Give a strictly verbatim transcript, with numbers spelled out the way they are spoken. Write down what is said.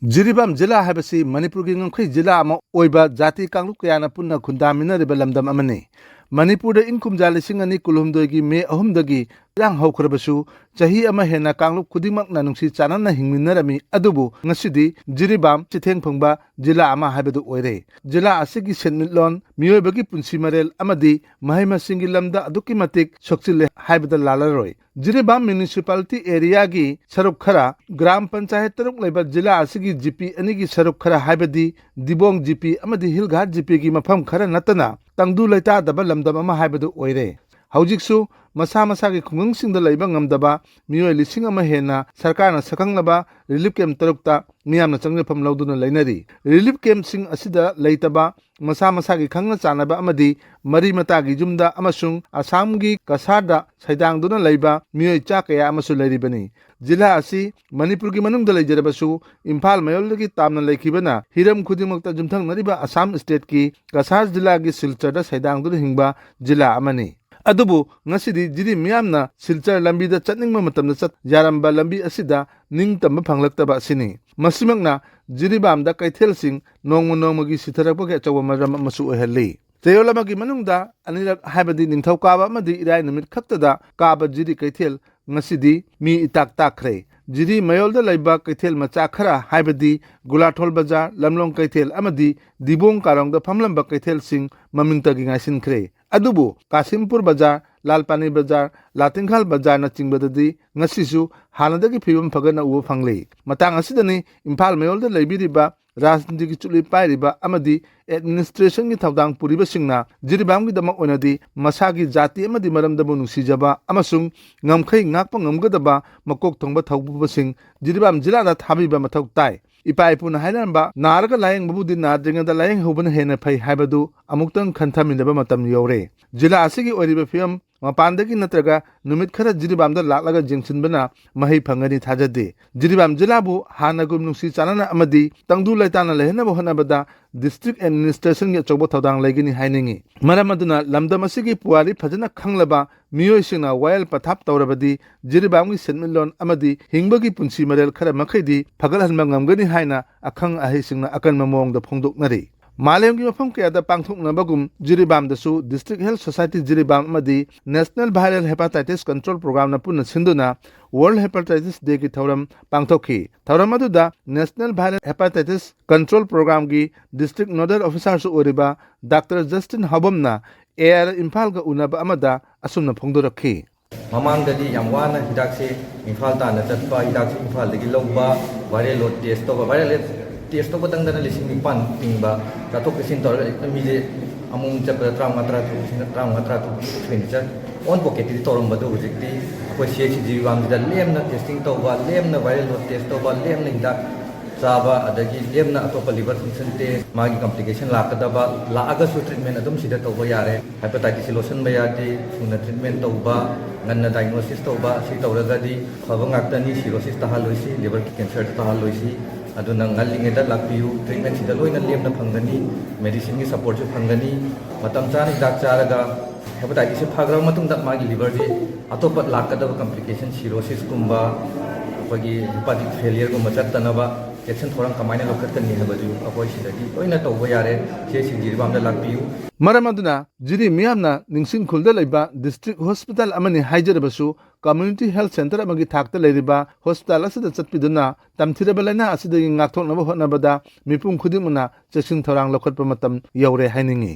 ꯖꯤꯔꯤꯕꯥꯝ ꯖꯤꯂꯥ ꯍꯥꯏꯕꯁꯤ ꯃꯅꯤꯄꯨꯔꯒꯤ ꯉꯝꯈꯩ ꯖꯤꯂꯥ ꯑꯃ ꯑꯣꯏꯕ ꯖꯥꯇꯤ ꯀꯥꯡꯂꯨꯞ ꯀꯌꯥꯅ ꯄꯨꯟꯅ ꯈꯨꯟꯗꯥꯃꯤꯟꯅꯔꯤꯕ ꯂꯝꯗꯝ ꯑꯃꯅꯤ꯫ ꯃꯅꯤꯄꯨꯔꯗ ꯏꯪ ꯀꯨꯝꯖꯥ ꯂꯤꯁꯤꯡ ꯑꯅꯤ ꯀꯨꯟꯍꯨꯝꯗꯣꯏꯒꯤ ꯃꯦ ꯑꯍꯨꯝꯗꯒꯤ ꯏꯔꯥꯡ ꯍꯧꯈ꯭ꯔꯕꯁꯨ, ꯆꯍꯤ ꯑꯃ ꯍꯦꯟꯅ ꯀꯥꯡꯂꯨꯞ ꯈꯨꯗꯤꯡꯃꯛꯅ ꯅꯨꯡꯁꯤ ꯆꯥꯟꯅꯅ ꯍꯤꯡꯃꯤꯟꯅꯔꯝꯃꯤ꯫ ꯑꯗꯨꯕꯨ ꯉꯁꯤꯗꯤ ꯖꯤꯔꯤꯕꯥꯝ ꯆꯤꯊꯦꯡ ꯐꯪꯕ ꯖꯤꯂꯥ ꯑꯃ ꯍꯥꯏꯕꯗꯨ ꯑꯣꯏꯔꯦ꯫ ꯖꯤꯂꯥ ꯑꯁꯤꯒꯤ ꯁꯦꯟꯃꯤꯠꯂꯣꯟ, ꯃꯤꯑꯣꯏꯕꯒꯤ ꯄꯨꯟꯁꯤ ꯃꯔꯦꯜ ꯑꯃꯗꯤ ꯃꯍꯩ ꯃꯁꯤꯡꯒꯤ ꯂꯝꯗ ꯑꯗꯨꯛꯀꯤ ꯃꯇꯤꯛ ꯁꯣꯛꯆꯤꯜꯂꯦ ꯍꯥꯏꯕꯗ ꯂꯥꯜꯂꯔꯣꯏ꯫ ꯖꯤꯔꯤꯕꯥꯝ ꯃ꯭ꯌꯨꯅꯤꯁꯤꯄꯥꯂꯤꯇꯤ ꯑꯦꯔꯤꯌꯥꯒꯤ ꯁꯔꯨꯛ ꯈꯔ, ꯒ꯭ꯔꯥꯝ ꯄꯟꯆꯥꯌꯠ ꯇꯔꯨꯛ ꯂꯩꯕ ꯖꯤꯂꯥ ꯑꯁꯤꯒꯤ ꯖꯤꯄꯤ ꯑꯅꯤꯒꯤ ꯁꯔꯨꯛ ꯈꯔ, ꯍꯥꯏꯕꯗꯤ ꯗꯤꯕꯣꯡ ꯖꯤꯄꯤ ꯑꯃꯗꯤ ꯍꯤꯜꯒꯥꯠ ꯖꯤꯄꯤꯒꯤ ꯃꯐꯝ ꯈꯔ ꯅꯠꯇꯅ ꯇꯪꯗꯨ ꯂꯩꯇꯥꯗꯕ ꯂꯝꯗꯝ ꯑꯃ ꯍꯥꯏꯕꯗꯨ ꯑꯣꯏꯔꯦ꯫ ꯍꯧꯖꯤꯛꯁꯨ ꯃꯁꯥ ꯃꯁꯥꯒꯤ ꯈꯨꯡꯒꯪꯁꯤꯡꯗ ꯂꯩꯕ ꯉꯝꯗꯕ ꯃꯤꯑꯣꯏ ꯂꯤꯁꯤꯡ ꯑꯃ ꯍꯦꯟꯅ ꯁꯔꯀꯥꯔꯅ ꯁꯛꯈꯪꯂꯕ ꯔꯤꯂꯤꯐ ꯀꯦꯝꯞ ꯇꯔꯨꯛꯇ ꯃꯤꯌꯥꯝꯅ ꯆꯪꯖꯐꯝ ꯂꯧꯗꯨꯅ ꯂꯩꯅꯔꯤ꯫ ꯔꯤꯂꯤꯐ ꯀꯦꯝꯞꯁꯤꯡ ꯑꯁꯤꯗ ꯂꯩꯇꯕ ꯃꯁꯥ ꯃꯁꯥꯒꯤ ꯈꯪꯅ ꯆꯥꯟꯅꯕ ꯑꯃꯗꯤ ꯃꯔꯤ ꯃꯇꯥꯒꯤ ꯌꯨꯝꯗ ꯑꯃꯁꯨꯡ ꯑꯁꯥꯝꯒꯤ ꯀꯁꯥꯔꯗ ꯁꯩꯗꯥꯡꯗꯨꯅ ꯂꯩꯕ ꯃꯤꯑꯣꯏ ꯆꯥ ꯀꯌꯥ ꯑꯃꯁꯨ ꯂꯩꯔꯤꯕꯅꯤ꯫ ꯖꯤꯂꯥ ꯑꯁꯤ ꯃꯅꯤꯄꯨꯔꯒꯤ ꯃꯅꯨꯡꯗ ꯂꯩꯖꯔꯕꯁꯨ, ꯏꯝꯐꯥꯜ ꯃꯌꯣꯜꯗꯒꯤ ꯇꯥꯝꯅ ꯂꯩꯈꯤꯕꯅ ꯍꯤꯔꯝ ꯈꯨꯗꯤꯡꯃꯛꯇ ꯌꯨꯝꯊꯪꯅꯔꯤꯕ ꯑꯁꯥꯝ ꯁ꯭ꯇꯦꯠꯀꯤ ꯀꯁꯥꯔ ꯖꯤꯂꯥꯒꯤ ꯁꯤꯜꯆꯔꯗ ꯁꯩꯗꯥꯡꯗꯨꯅ ꯍꯤꯡꯕ ꯖꯤꯂꯥ ꯑꯃꯅꯤ꯫ ꯑꯗꯨꯕꯨ ꯉꯁꯤꯗꯤ ꯖꯤꯔꯤ ꯃꯤꯌꯥꯝꯅ ꯁꯤꯜꯆꯔ ꯂꯝꯕꯤꯗ ꯆꯠꯅꯤꯡꯕ ꯃꯇꯝꯗ ꯆꯠ ꯌꯥꯔꯝꯕ ꯂꯝꯕꯤ ꯑꯁꯤꯗ ꯅꯤꯡꯇꯝꯕ ꯐꯪꯂꯛꯇꯕ ꯑꯁꯤꯅꯤ꯫ ꯃꯁꯤꯃꯛꯅ ꯖꯤꯔꯤꯕꯥꯝꯗ ꯀꯩꯊꯦꯜꯁꯤꯡ ꯅꯣꯡꯃ ꯅꯣꯡꯃꯒꯤ ꯁꯤꯊꯔꯛꯄꯒꯤ ꯑꯆꯧꯕ ꯃꯔꯝ ꯑꯃꯁꯨ ꯑꯣꯏꯍꯜꯂꯤ꯫ ꯆꯌꯣꯜ ꯑꯃꯒꯤ ꯃꯅꯨꯡꯗ ꯑꯅꯤꯔꯛ, ꯍꯥꯏꯕꯗꯤ ꯅꯤꯡꯊꯧꯀꯥꯕ ꯑꯃꯗꯤ ꯏꯔꯥꯏ ꯅꯨꯃꯤꯠ ꯈꯛꯇꯗ ꯀꯥꯕ ꯖꯤꯔꯤ ꯀꯩꯊꯦꯜ ꯉꯁꯤꯗꯤ ꯃꯤ ꯏꯇꯥꯛ ꯇꯥꯛꯈ꯭ꯔꯦ꯫ ꯖꯤꯔꯤ ꯃꯌꯣꯜꯗ ꯂꯩꯕ ꯀꯩꯊꯦꯜ ꯃꯆꯥ ꯈꯔ, ꯍꯥꯏꯕꯗꯤ ꯒꯨꯂꯥꯊꯣꯜ ꯕꯖꯥꯔ, ꯂꯝꯂꯣꯡ ꯀꯩꯊꯦꯜ ꯑꯃꯗꯤ ꯗꯤꯕꯣꯡ ꯀꯥꯔꯣꯡꯗ ꯐꯝꯂꯝꯕ ꯀꯩꯊꯦꯜꯁꯤꯡ ꯃꯃꯤꯡꯇꯒꯤ ꯉꯥꯏꯁꯤꯟꯈ꯭ꯔꯦ꯫ ꯑꯗꯨꯕꯨ ꯀꯥꯁꯤꯝꯄꯨꯔ ꯕꯖꯥꯔ, ꯂꯥꯜꯄꯥꯅꯤ ꯕꯖꯥꯔ, ꯂꯥꯇꯤꯡꯈꯥꯜ ꯕꯖꯥꯔꯅꯆꯤꯡꯕꯗꯗꯤ ꯉꯁꯤꯁꯨ ꯍꯥꯟꯅꯗꯒꯤ ꯐꯤꯕꯝ ꯐꯒꯠꯅ ꯎꯕ ꯐꯪꯂꯤ꯫ ꯃꯇꯥꯡ ꯑꯁꯤꯗꯅꯤ ꯏꯝꯐꯥꯜ ꯃꯌꯣꯜꯗ ꯂꯩꯕꯤꯔꯤꯕ ꯔꯥꯖꯅꯤꯇꯤꯒꯤ ꯆꯨꯞꯂꯤ ꯄꯥꯏꯔꯤꯕ ꯑꯃꯗꯤ ꯑꯦꯗꯃꯤꯅꯤꯁꯇ꯭ꯔꯦꯁꯟꯒꯤ ꯊꯧꯗꯥꯡ ꯄꯨꯔꯤꯕꯁꯤꯡꯅ ꯖꯤꯔꯤꯕꯥꯝꯒꯤꯗꯃꯛ ꯑꯣꯏꯅꯗꯤ ꯃꯁꯥꯒꯤ ꯖꯥꯇꯤ ꯑꯃꯗꯤ ꯃꯔꯝꯗꯕꯨ ꯅꯨꯡꯁꯤꯖꯕ ꯑꯃꯁꯨꯡ ꯉꯝꯈꯩ ꯉꯥꯛꯄ ꯉꯝꯒꯗꯕ ꯃꯀꯣꯛ ꯊꯣꯡꯕ ꯊꯧꯄꯨꯕꯁꯤꯡ ꯖꯤꯔꯤꯕꯥꯝ ꯖꯤꯂꯥꯗ ꯊꯥꯕꯤꯕ ꯃꯊꯧ ꯇꯥꯏ꯫ ꯏꯄꯥ ꯏꯄꯨꯅ ꯍꯥꯏꯅꯔꯝꯕ, "ꯅꯥꯔꯒ ꯂꯥꯌꯦꯡꯕꯕꯨꯗꯤ ꯅꯥꯗ꯭ꯔꯤꯉꯩꯗ ꯂꯥꯌꯦꯡꯍꯧꯕꯅ ꯍꯦꯟꯅ ꯐꯩ" ꯍꯥꯏꯕꯗꯨ ꯑꯃꯨꯛꯇꯪ ꯈꯟꯊꯃꯤꯟꯅꯕ ꯃꯇꯝ ꯌꯧꯔꯦ꯫ ꯖꯤꯂꯥ ꯑꯁꯤꯒꯤ ꯑꯣꯏꯔꯤꯕ ꯐꯤꯕꯝ ꯃꯄꯥꯟꯗꯒꯤ ꯅꯠꯇ꯭ꯔꯒ ꯅꯨꯃꯤꯠ ꯈꯔ ꯖꯤꯔꯤꯕꯥꯝꯗ ꯂꯥꯛꯂꯒ ꯌꯦꯡꯁꯤꯟꯕꯅ ꯃꯍꯩ ꯐꯪꯒꯅꯤ ꯊꯥꯖꯗꯦ꯫ ꯖꯤꯔꯤꯕꯥꯝ ꯖꯤꯂꯥꯕꯨ ꯍꯥꯟꯅꯒꯨꯝ ꯅꯨꯡꯁꯤ ꯆꯥꯟꯅꯅ ꯑꯃꯗꯤ ꯇꯪꯗꯨ ꯂꯩꯇꯥꯅ ꯂꯩꯍꯟꯅꯕ ꯍꯣꯠꯅꯕꯗ district administrationꯒꯤ ꯑꯆꯧꯕ ꯊꯧꯗꯥꯡ ꯂꯩꯒꯅꯤ ꯍꯥꯏꯅꯤꯡꯏ꯫ ꯃꯔꯝ ꯑꯗꯨꯅ ꯂꯝꯗꯝ ꯑꯁꯤꯒꯤ ꯄꯨꯋꯥꯔꯤ ꯐꯖꯅ ꯈꯪꯂꯕ ꯃꯤꯑꯣꯏꯁꯤꯡꯅ ꯋꯥꯌꯦꯜ ꯄꯊꯥꯞ ꯇꯧꯔꯕꯗꯤ ꯖꯤꯔꯤꯕꯥꯝꯒꯤ ꯁꯦꯟꯃꯤꯠꯂꯣꯟ ꯑꯃꯗꯤ ꯍꯤꯡꯕꯒꯤ ꯄꯨꯟꯁꯤ ꯃꯔꯦꯜ ꯈꯔ ꯃꯈꯩꯗꯤ ꯐꯒꯠꯍꯟꯕ ꯉꯝꯒꯅꯤ ꯍꯥꯏꯅ ꯑꯈꯪ ꯑꯍꯩꯁꯤꯡꯅ ꯑꯀꯟꯕ ꯃꯑꯣꯡꯗ ꯐꯣꯡꯗꯣꯛꯅꯔꯤ꯫ ꯃꯥꯂꯦꯝꯒꯤ ꯃꯐꯝ ꯀꯌꯥꯗ ꯄꯥꯡꯊꯣꯛꯅꯕꯒꯨꯝ ꯖꯤꯔꯤꯕꯥꯝꯗꯁꯨ District Health Society ꯖꯤꯔꯤꯕꯥꯝ ꯑꯃꯗꯤ National Viral Hepatitis Control Programꯅ ꯄꯨꯟꯅ ꯁꯤꯟꯗꯨꯅ World Hepatitis Dayꯒꯤ ꯊꯧꯔꯝ ꯄꯥꯡꯊꯣꯛꯈꯤ꯫ ꯊꯧꯔꯝ ꯑꯗꯨꯗ National Viral Hepatitis Control Programꯒꯤ District Nodal Officerꯁꯨ ꯑꯣꯏꯔꯤꯕ ꯗꯥꯛꯇꯔ ꯖꯁꯇꯤꯟ ꯍꯥꯎꯕꯝꯅ ꯑꯦ ꯑꯥꯏ ꯑꯥꯔ ꯏꯝꯐꯥꯜꯒ ꯎꯅꯕ ꯑꯃꯗ ꯑꯁꯨꯝꯅ ꯐꯣꯡꯗꯣꯔꯛꯈꯤ꯫ ꯃꯃꯥꯡꯗꯗꯤ ꯌꯥꯝ ꯋꯥꯅ ꯍꯤꯗꯥꯛꯁꯦ ꯏꯝꯐꯥꯜ ꯇꯥꯟꯅ ꯆꯠꯄ, ꯍꯤꯗꯥꯛꯁꯦ ꯏꯝꯐꯥꯜꯗꯒꯤ ꯂꯧꯕ, viral load test ꯇꯧꯕ, viral load test ꯇꯧꯕꯇꯪꯗꯅ ꯂꯤꯁꯤꯡ ꯅꯤꯄꯥꯟ ꯇꯤꯡꯕ, ꯆꯠꯊꯣꯛ ꯆꯠꯁꯤꯟ ꯇꯧꯔꯒ ꯍꯦꯛꯇ ꯃꯤꯁꯦ ꯑꯃꯨꯛ ꯆꯠꯄꯗ ꯇꯔꯥꯃꯉꯥ, ꯇꯔꯥ ꯇꯔꯨꯛ, ꯂꯤꯁꯤꯡ ꯇꯔꯥꯃꯉꯥ, ꯇꯔꯥ ꯇꯔꯨꯛ expenditure own pocketꯇꯗꯤ ꯇꯧꯔꯝꯕꯗꯣ ꯍꯧꯖꯤꯛꯇꯤ ꯑꯩꯈꯣꯏ ꯁꯤ ꯑꯩꯆ ꯁꯤ ꯖꯤꯔꯤꯕꯥꯝꯁꯤꯗ ꯂꯦꯝꯅ testing ꯇꯧꯕ, ꯂꯦꯝꯅ viral load test ꯇꯧꯕ, ꯂꯦꯝꯅ ꯍꯤꯗꯥꯛ ꯆꯥꯕ, ꯑꯗꯒꯤ ꯂꯦꯝꯅ ꯑꯇꯣꯞꯄ liver function test, ꯃꯥꯒꯤ complication ꯂꯥꯛꯀꯗꯕ, ꯂꯥꯛꯑꯒꯁꯨ treatment ꯑꯗꯨꯝ ꯁꯤꯗ ꯇꯧꯕ ꯌꯥꯔꯦ꯫ Hepatitis ꯁꯤ ꯂꯣꯠꯁꯤꯟꯕ ꯌꯥꯗꯦ, ꯊꯨꯅ treatment ꯇꯧꯕ, ꯉꯟꯅ diagnosis ꯇꯧꯕ, ꯁꯤ ꯇꯧꯔꯒꯗꯤ ꯐꯕ ꯉꯥꯛꯇꯅꯤ꯫ Cirrhosis ꯇꯥꯍꯜꯂꯣꯏꯁꯤ, liver cancer ꯇꯥꯍꯜꯂꯣꯏꯁꯤ꯫ ꯑꯗꯨꯅ ꯉꯜꯂꯤꯉꯩꯗ ꯂꯥꯛꯄꯤꯌꯨ, treatment ꯁꯤꯗ ꯂꯣꯏꯅ ꯂꯦꯝꯅ ꯐꯪꯒꯅꯤ, medicineꯒꯤ supportꯁꯨ ꯐꯪꯒꯅꯤ꯫ ꯃꯇꯝ ꯆꯥꯅ ꯍꯤꯗꯥꯛ ꯆꯥꯔꯒ hepatitis ꯁꯤ ꯐꯈ꯭ꯔꯕ ꯃꯇꯨꯡꯗ ꯃꯥꯒꯤ liverꯁꯤ ꯑꯇꯣꯞꯄ ꯂꯥꯛꯀꯗꯕ complication, cirrhosisꯀꯨꯝꯕ, ꯑꯩꯈꯣꯏꯒꯤ hepatic failureꯒꯨꯝꯕ ꯆꯠꯇꯅꯕ action ꯊꯧꯔꯥꯡ ꯀꯃꯥꯏꯅ ꯂꯧꯈꯠꯀꯅꯤ ꯍꯥꯏꯕꯗꯨ ꯑꯩꯈꯣꯏ ꯁꯤꯗꯒꯤ ꯂꯣꯏꯅ ꯇꯧꯕ ꯌꯥꯔꯦ꯫ ꯁꯤ ꯑꯩꯆ ꯁꯤ ꯖꯤꯔꯤꯕꯥꯝꯗ ꯂꯥꯛꯄꯤꯌꯨ꯫ ꯃꯔꯝ ꯑꯗꯨꯅ ꯖꯤꯔꯤ ꯃꯤꯌꯥꯝꯅ ꯅꯤꯡꯁꯤꯡ ꯈꯨꯜꯗ ꯂꯩꯕ district hospital ꯑꯃꯅꯤ ꯍꯥꯏꯖꯔꯕꯁꯨ community health center ꯑꯃꯒꯤ ꯊꯥꯛꯇ ꯂꯩꯔꯤꯕ hospital ꯑꯁꯤꯗ ꯆꯠꯄꯤꯗꯨꯅ ꯇꯝꯊꯤꯔꯕ ꯂꯥꯏꯅꯥ ꯑꯁꯤꯗꯒꯤ ꯉꯥꯛꯊꯣꯛꯅꯕ ꯍꯣꯠꯅꯕꯗ ꯃꯤꯄꯨꯝ ꯈꯨꯗꯤꯡꯃꯛꯅ ꯆꯦꯛꯁꯤꯟ ꯊꯧꯔꯥꯡ ꯂꯧꯈꯠꯄ ꯃꯇꯝ ꯌꯧꯔꯦ ꯍꯥꯏꯅꯤꯡꯏ꯫